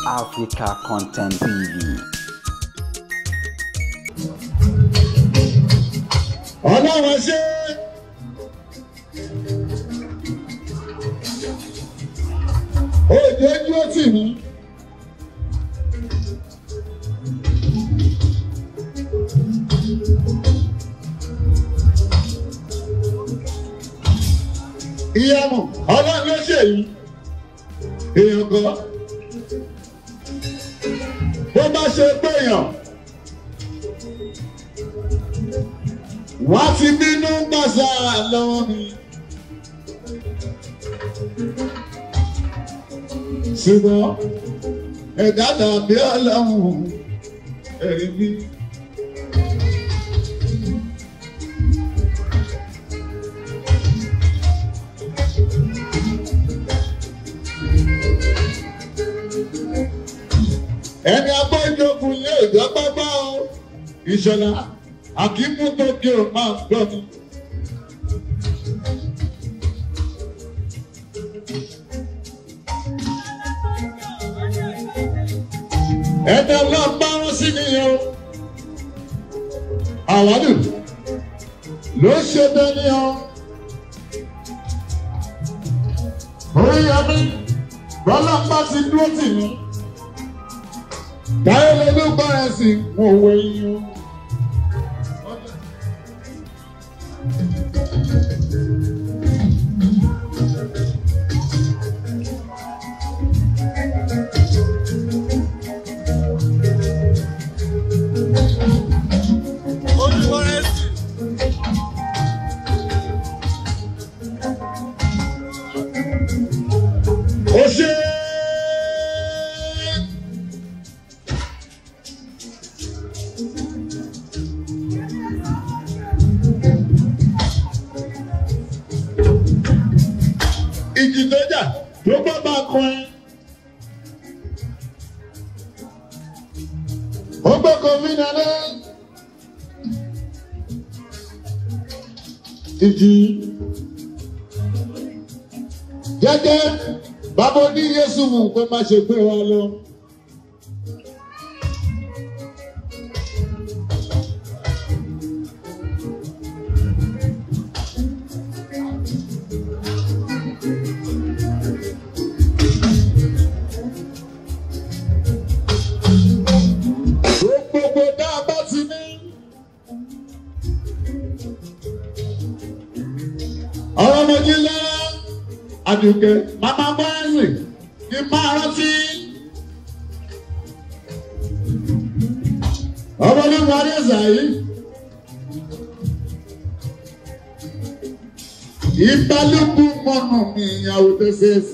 Africa Content TV. Ọlọ́run ṣe òjò ojú ó tì mí. Ìyàmù ọlọ́run ló ṣe yìí, èèyàn kan bó bá ṣe pé èèyàn wá ti bínú gbàsà lọ́wọ́ mi. Ṣùgbọ́n ẹ̀dá dàbí ọlọ́run ẹ̀rí mi. Ẹni abọ́jọ́kun yóò jọ pápá o, Ìṣọ̀lá Àkímú tó kí o máa gbọ́ mi. Ẹni ọlọ́run bá rán sí nìyẹn o. Àwádù ló ṣe bẹ́ẹ̀ ni o. Oríyọmí bọ́lá bá ti dúró tì mí. Táyé lolú gbọ́ra sí mo wọ eyín o. Ó ṣe ìjì tó jà tó bá bá kọrin. Ó gbọ́ kọfí nana. Ìjì jẹ́jẹ́ bàbá oní Yésù mú kó má ṣe gbé wa lọ. Gbogbo dá a bá ti ní. Ọ̀rọ̀ ọmọdé lára Àdùkẹ́ màmá bọ́ọ̀sì ní máa rántí. Ọmọ ní wàá ní sàyí. Ìbálòpọ̀ mọ̀nà mi ìyàwó tẹ́sẹ̀sì.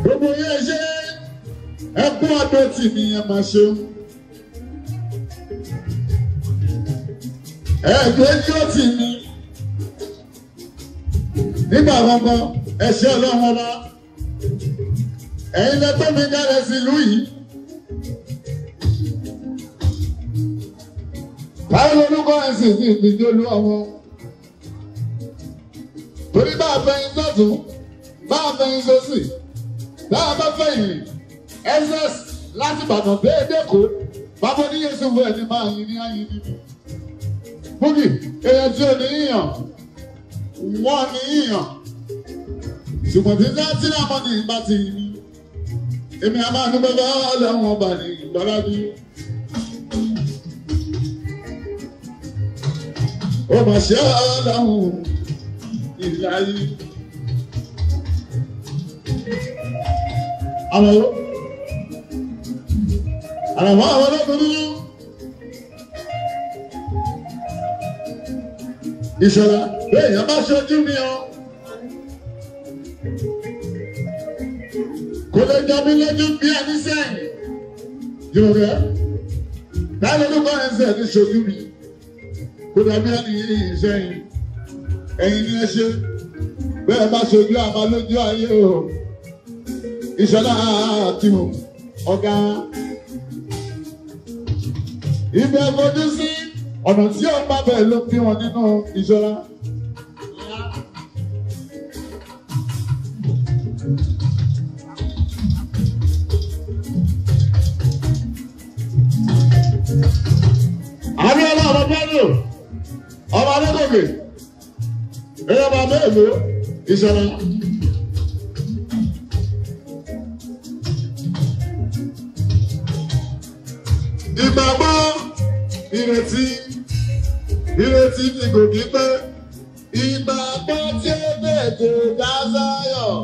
Gbogbo yẹn ṣe ẹkún ọdún tì mí ẹ máa ṣeun. Ẹ̀ẹ́dùn ojú ó tì mí. Nígbà gbọ̀ngàn ẹ̀ṣẹ́ ọlọ́run ọba. Ẹ̀yin lẹ tó mi kálẹ̀ sí ìlú yìí. Báwo lorúkọ ẹ̀sìn sí ìdíje olú ọmọ? Torí bá a fẹ̀yìn sọ́tún, bá a fẹ̀yìn sósì, bá a bá fẹ̀yìn ss láti Ìbàdàn dé Èkó, bàbá oníyẹsùn fún ẹni máa yin ní ayin nínú. Búkì èèyàn tí ò ní yíyàn, wọ́n ní yíyàn. Ṣùgbọ́n tí sáà mọ́ ní ìgbà tí yín ní. Èmi a máa dúpẹ́ bá ọlọ́run ọba ní ìgbàlájú. Ó mà ṣe ọlọ́run ìlàyé. Àwọn àwọn olókùnrin Ìṣọ̀lá èèyàn bá ṣojú mi o. Kò lè jọ mí lójú bí ẹni sẹ́yìn. Jùmọ̀kẹ́, táyọ̀ lórúkọ ẹ̀ ń sẹ̀ ní ṣojú mi. Kò dàbí ẹni yìí sẹ́yìn. Ẹ̀yin ni ẹ ṣe. Bẹ́ẹ̀ bá ṣojú àmà lójú ayé o. Ìṣọ̀lá àti ọ̀gá. Ibẹ̀ fojú sí Ọ̀nà tí ó ń bá bẹ́ẹ̀ ló bí wọn nínú Ìṣọ̀lá. Abíọ́lá ọmọ Bello, ọmọ Adégòkè, ẹ̀yọ́ bàbá èlò Ìṣọ̀lá. Ìgbàgbọ́ ìrètí ìrètí tí kò kí pẹ́. Ìgbàgbọ́ tí ó tètè dá sáyọ̀,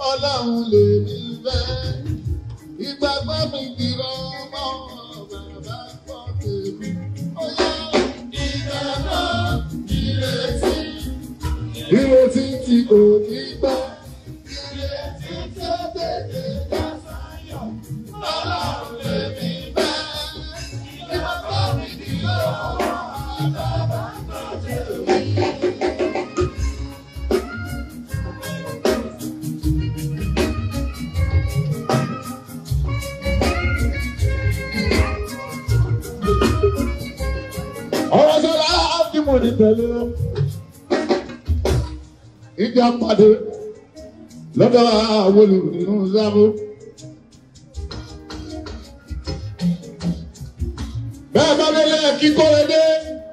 Ọlọ́run lè ní fẹ́. Ìgbàgbọ́ mi kìlọ̀ mọ́ bàbá gbọ́ tèmi. Ó yá ìgbàgbọ́ ìrètí ìrètí tí kò kí pẹ́. Ìrètí tí ó tètè dá sáyọ̀, Ọlọ́run lè ní fẹ́. Ìgbàgbọ́ mi kìlọ̀ mọ́ bàbá gbọ́ tèmi. Ọ̀rọ̀ sọ̀rọ̀ ákímù ní tẹ̀lé o. Ìjà pàdé lọ́dọ̀ àwọlù nínú sábó. Bẹ́ẹ̀ bá délé kíkó rẹ dé,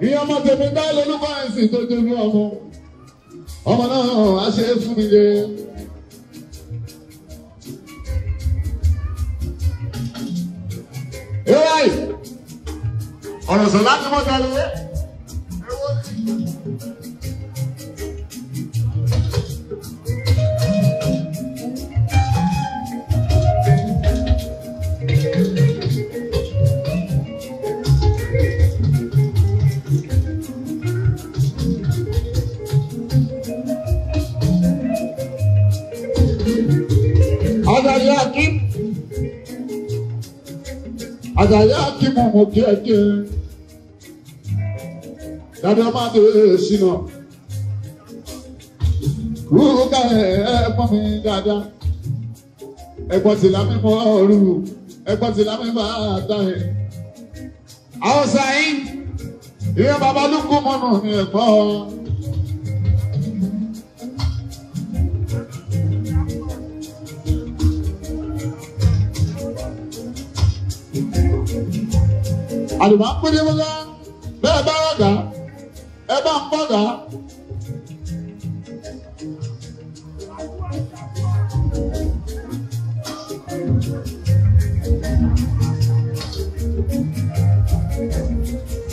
ìyá ọmọ tèmi dá lórúkọ ẹ̀sìn tó jẹ́ ọmọ. Ọmọ náà á ṣe é fún mi jẹ. Ọ̀rọ̀ sọ̀rọ̀ láti mọ́ tẹ̀lé. Àjàyí Akim. Àjàyí Akim mo kí ẹ kí ẹ. Dàbí ọmọ àti ṣìnà. Rúrú ká ẹ̀gbọ́n mi dáadáa. Ẹ̀gbọ́n tí lámì mọ́ rúrú. Ẹ̀gbọ́n tí lámì bá dá ẹ̀. Àwọn sàyìn. Ìyá bàbá lókù mọ́nà ní ẹ̀gbọ́n. Àdùmá ń pín ní bọ́lá bẹ́ẹ̀ bá rọ̀gá ẹ bá ń bọ̀gá.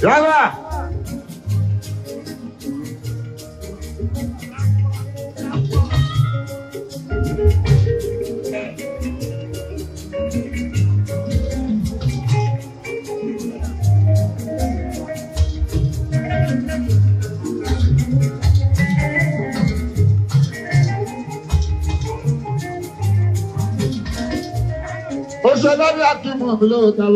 Yálà! Ó ṣe lórí akímọ̀ mi lóòótọ́.